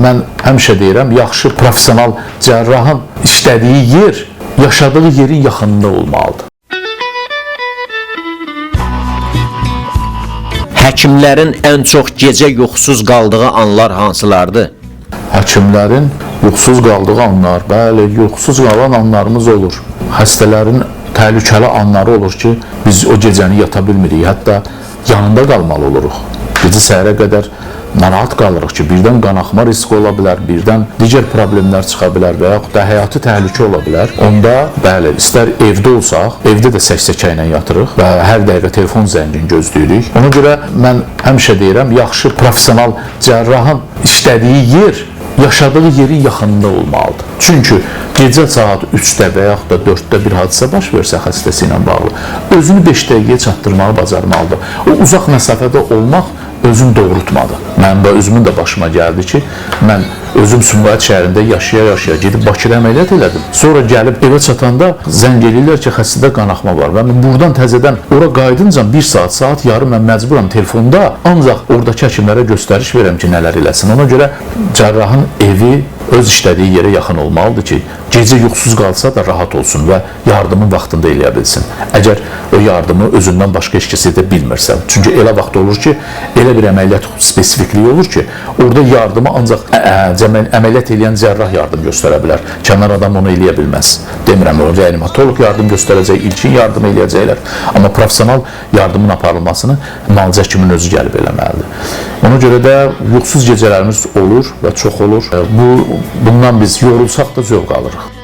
mən həmişə deyirəm, yaxşı professional cərrahın işlədiyi yer yaşadığı yerin yaxınında olmalıdır. Həkimlərin ən çox gecə yuxusuz qaldığı anlar hansılardır? Həkimlərin yuxusuz qaldığı anlar, bəli, yuxusuz qalan anlarımız olur. Xəstələrin təhlükəli anları olur ki, biz o gecəni yata bilmirik, hətta yanında qalmalı oluruq. Gecə səhərə qədər narahat qalırıq ki, birdən qanaxma riski ola bilər, birdən digər problemlər çıxa bilər və yaxud da həyati təhlükə ola bilər. Onda, bəli, istər evdə olsaq, evdə də səksəkə ilə yatırıq və hər dəqiqə telefon zəngini gözləyirik. Ona görə mən həmişə deyirəm, yaxşı professional cərrahın işlədiyi yer yaşadığı yerin yaxınında olmalıdır. Çünki gecə saat 3-də və yaxud da 4-də bir hadisə baş versə xəstəsi ilə bağlı, özünü 5 dəqiqəyə çatdırmağı bacarmalıdır. O uzaq məsafədə olmaq özünü doğrultmadı. Mənim də özümün də başıma gəldi ki, mən özüm Sumqayıt şəhərində yaşaya-yaşaya gedib Bakıda əməliyyat elədim. Sonra gəlib evə çatanda zəng eləyirlər ki, xəstədə qanaxma var və mən buradan təzədən ora qayıdınca 1 saat, saat yarım mən məcburam telefonda ancaq oradakı həkimlərə göstəriş verəm ki, nələr eləsin. Ona görə cərrahın evi öz işlədiyi yerə yaxın olmalıdır ki, gecə yuxusuz qalsa da rahat olsun və yardımın vaxtında eləyə bilsin. Əgər o yardımı özündən başqa heç kəs edə bilmirsə. Çünki elə vaxt olur ki, elə bir əməliyyat spesifikliyi olur ki, orada yardımı ancaq əməliyyat eləyən cərrah yardım göstərə bilər. Kənar adam onu eləyə bilməz. Demirəm, o reanimatoloq yardım göstərəcək, ilkin yardım eləyəcəklər. Amma professional yardımın aparılmasını müalicə həkiminin özü gəlib eləməlidir. Ona görə də yuxusuz gecələrimiz olur və çox olur. Bundan biz yorulsaq da zövq alırıq.